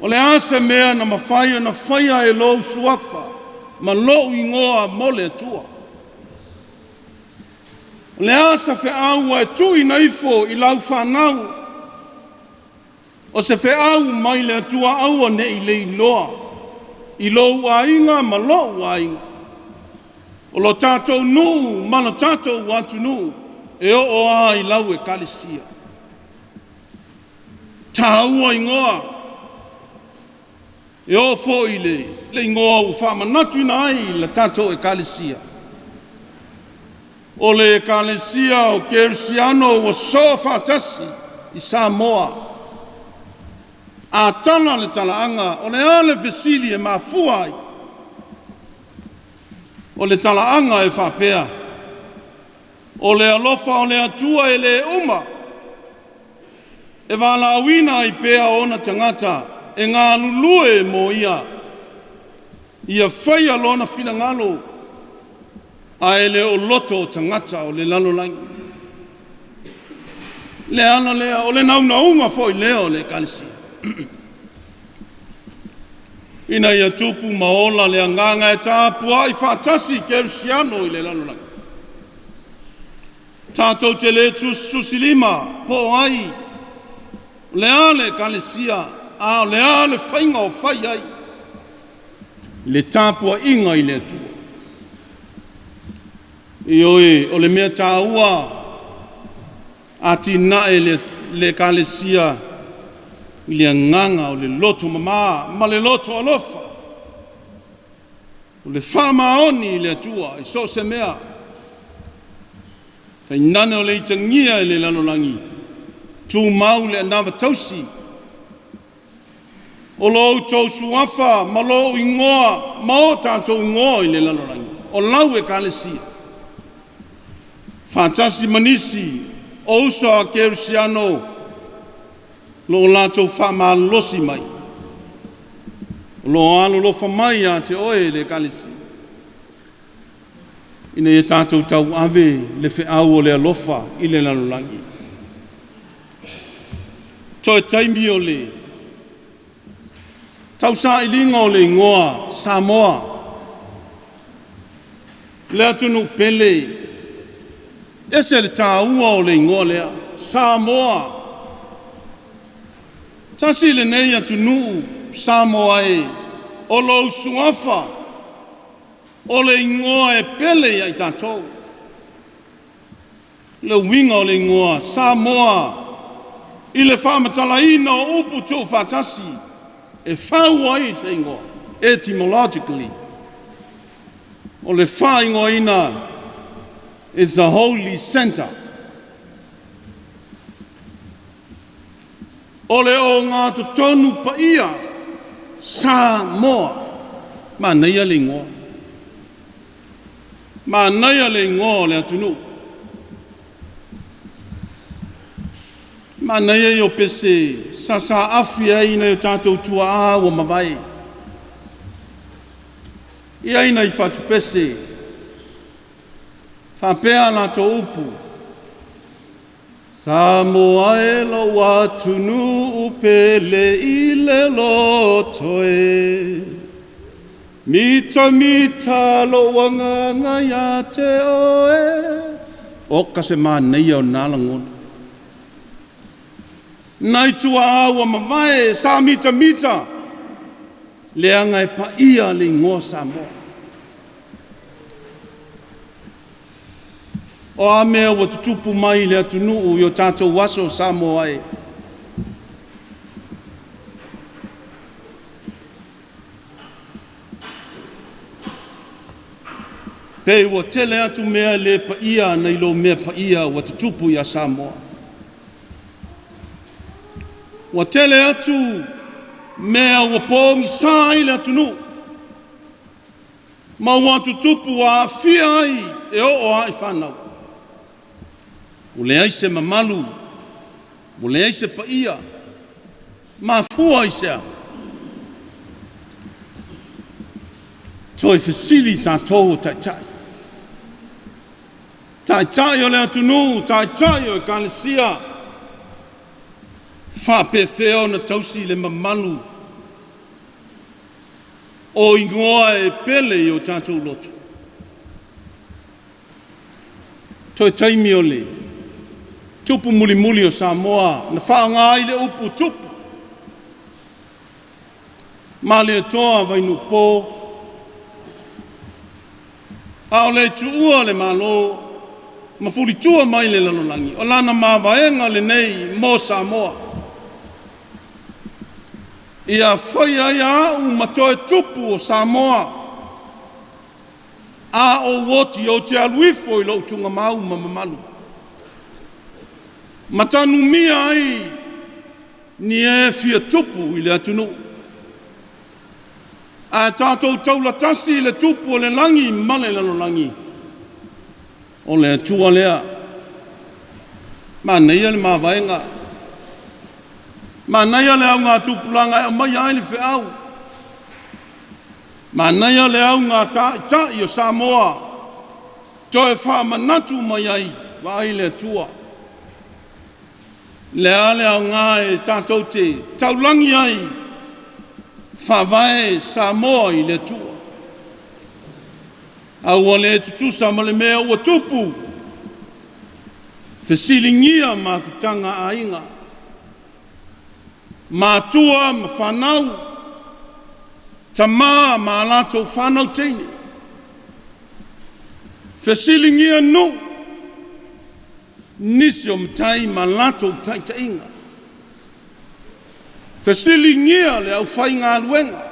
O le a se mea na mafai ona faia e lou suafa ma lou igoa mo le Atua? O le a se feau ua e tuuina ifo i lau fanau? O se feau mai le Atua aua ne i leiloa i lou aiga ma lou aiga. O lo tatou nuu ma lo tatou atunuu e oo lava i lau ekalesia. Taua igoa. E oo foi i le igoa ua faamanatuina ai le tatou ekalesia. O le ekalesia o Kerisiano ua soo faatasi i Samoa. A tala le talaaga, o le a le fesili e mafua ai? O le talaaga e faapea, o le alofa o le Atua e le uma, e valaauina ai pea ona tagata e galulue mo ia, ia faia lona finagalo, ae le o loto o tagata o le lalolagi. Le ala lea, o le naunauga foi lea o le ekalesia. Ina ia tupu ma ola le agaga e tapuai faatasi Kerisiano i le lalolagi. Tatou te le tusitusilima po o ai, o le a le ekalesia, A o le a le faiga o fai ai le tapuaiga i le Atua. Ioe, o le mea taua atinae le Ekalesia i le agaga o le loto mama ma le loto alofa, o le faamaoni i le Atua i so o se mea, tainane o le itagia i le lalolagi, tumau le anava tausi o lo outou suafa ma lou igoa ma o tatou igoa i le lalolagi, o lau Ekalesia, faatasi ma nisi o uso a kerisiano o lo o latou faamalosi mai, o lo o alolofa mai ia te oe le Ekalesia, ina ia tatou tauave le feau o le alofa i le lalolagi. Toe taimi o le tausailiga o le igoa Samoa, le atunuu pele, ese le taua o le igoa lea, Samoa. Tasi lenei atunuu Samoa e, o lou suafa, o le igoa e pele ia i tatou. Le uiga o le igoa Samoa i le faamatalaina o upu tuufaatasi e fau ai se igoa, etymologically, o le faaigoaina is a holy center. O le ogatotonu paia Samoa. Manaia le igoa. Manaia le igoa o le atunuu. Manaia ia o pese sasaafi ai nai o tatou tuaa ua mavae. E i ai nai fatupese faapea a latou upu, Samoa e lou atunuu pele i le loto e, mitamita lou agaga ia te oe. Oka se manaia o na lagona. Nai tuaa ua mavae sa mitamita, leaga e paia le igoa Samoa. O a mea ua tutupu mai i le atunuu i o tatou aso Samoa e? Pei ua tele atu mea le paia nai lo mea paia ua tutupu ia Samoa. Ua tele atu mea ua pogisa ai le atunuu, ma ua tutupu ua aafia ai e oo lava i fanau. Ua leai se mamalu, ua leai se paia, mafua i se a? Toe fesili tatou o taitai, taitai o le atunuu, taitai o Ekalesia, faapefea ona tausi le mamalu o igoa e pele i o tatou loto? Toe taimi o le tupu mulimuli o Samoa na faaaoga ai le upu tupu. Malietoa Vainuupo, a o le tuua le Malo ma fulitua mai le lalolagi, o lana mavaega lenei mo Samoa. Ia faia ai au ma toe tupu o Samoa, a ou oti ou te alu ifo i lou tugamau ma mamalu, ma tanumia ai ni e fia tupu i le atunuu. Ae tatou taulatasi i le tupu o le lagi ma le lalolagi, o le Atua lea. Manaia le mavaega, manaia le augatupulaga e aumaia ai le feau, manaia le augataitai o Samoa, toe faamanatu mai ai, vaai le Atua. Le a le aoga e tatou te taulagi ai, faavae Samoa i le Atua. A ua le tutusa ma le mea ua tupu, fesiligia mafutaga a aiga. Matua ma fanau, tamā ma a latou fanau teine. Fesiligia nuu, nisi o matai ma latou taitaiga. Fesiligia le aufaigaluega,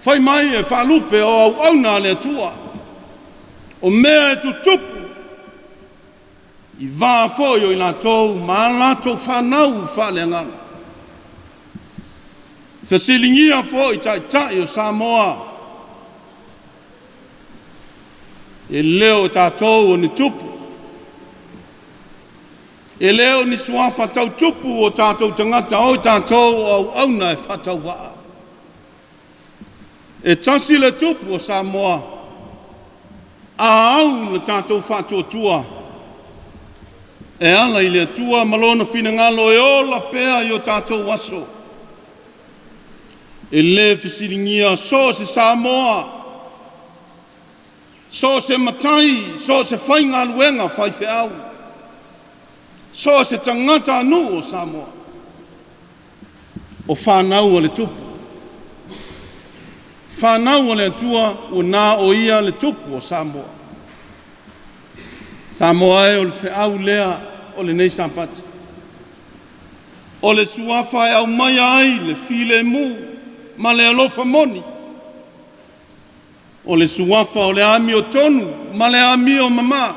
fai mai e faalupe o auauna a le Atua, o mea e tutupu i va foi o i latou ma a latou fanau faaleagaga. Fesiligia foi Taitai o Samoa, e le o tatou o ni tupu, e le o ni suafa tau tupu o tatou tagata, o tatou o auauna e faatauvaa. E tasi le tupu o Samoa, a au le tatou faatuatua e ala i le Atua ma Lona finagalo e ola pea i o tatou aso. E le fesiligia so o se Samoa, so o se matai, so o se faigaluega faifeau, so o se tagatanuu o Samoa, o fanau a le Tupu, fanau a le Atua, ua na o Ia le Tupu o Samoa. Samoa e o le feau lea o lenei Sapati. O le suafa e aumaia ai le filemu ma le alofa moni. O le suafa o le amiotonu ma le amio mama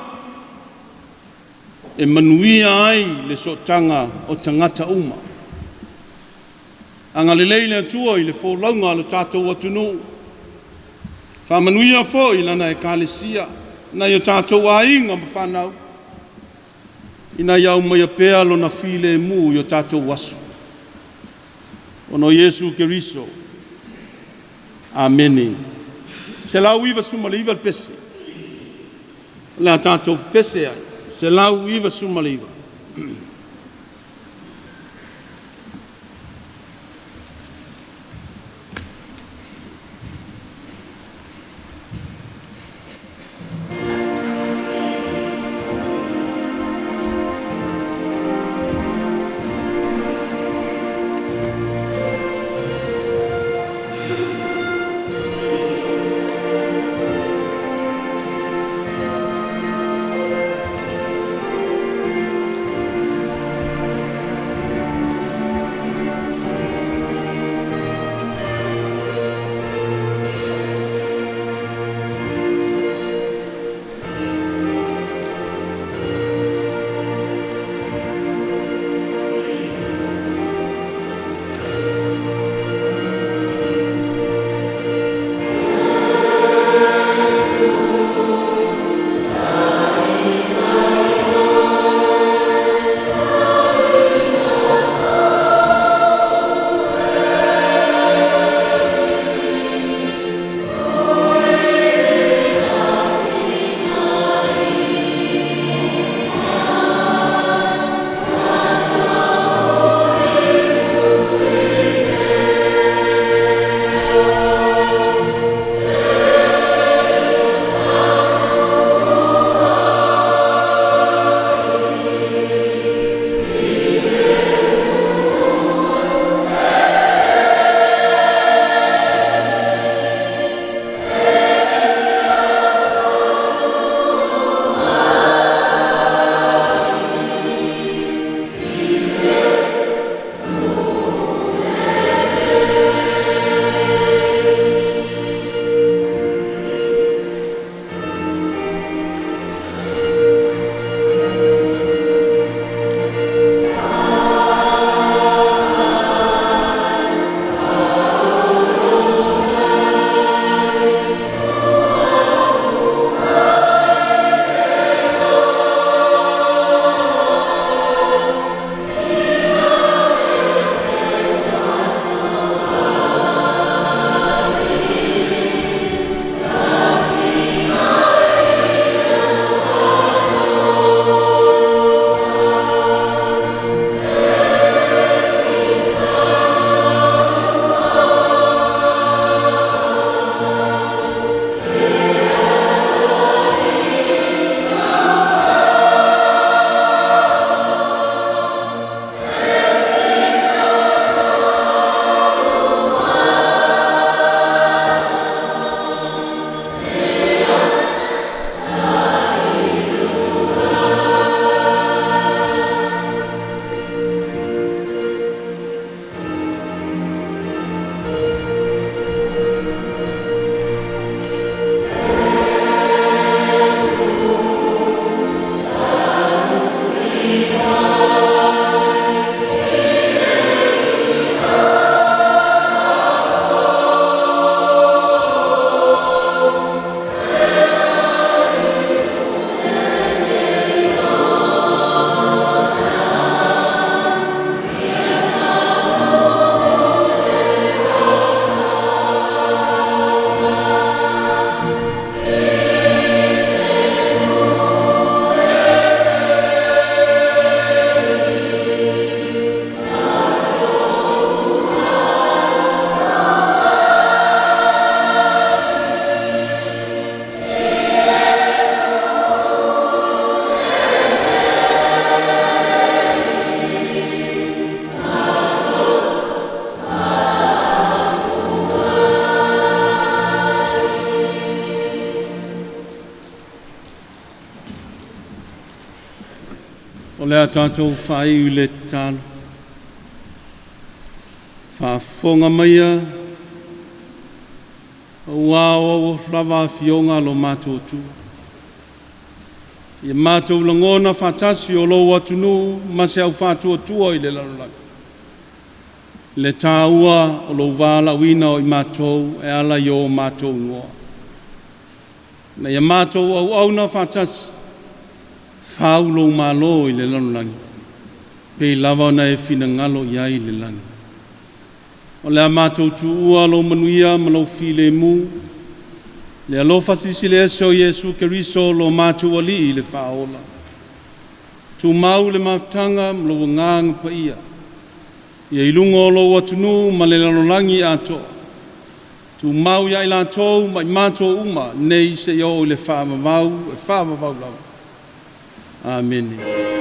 e manuia ai le sootaga o tagata uma. Agalelei le Atua i le folauga a lo tatou atunuu, faamanuia foi i Lana Ekalesia, nai o tatou aiga ma fanau, ina ia aumaia pea Lona filemu i o tatou aso. Ona o Iesu Keriso. Amene. 199 le pese. O le a tatou pese ai. 199. O le a tatou faaiu i le tatalo. Faafofoga maia, auā o au lava afioga lo matou Atua. Ia matou lagona faatasi o lou atunuu ma se au faatuatua i le lalolagi. Le tāua o lou valaauina o i matou e ala i o matou igoa. Na ia matou auauna faatasi, fau lou malo i le lalolagi, pei lava ona e finagalo i ai le lagi. O le a matou tuua lou manuia ma lou filemu, le alofa silisili ese o Iesu Keriso lo matou Alii le Faaola. Tumau le mafutaga ma lou agaga paia, ia i luga o lou atunuu ma le lalolagi atoa. Tumau ia i latou ma i matou uma nei seia oo i le faavavau e faavavau lava. Amene.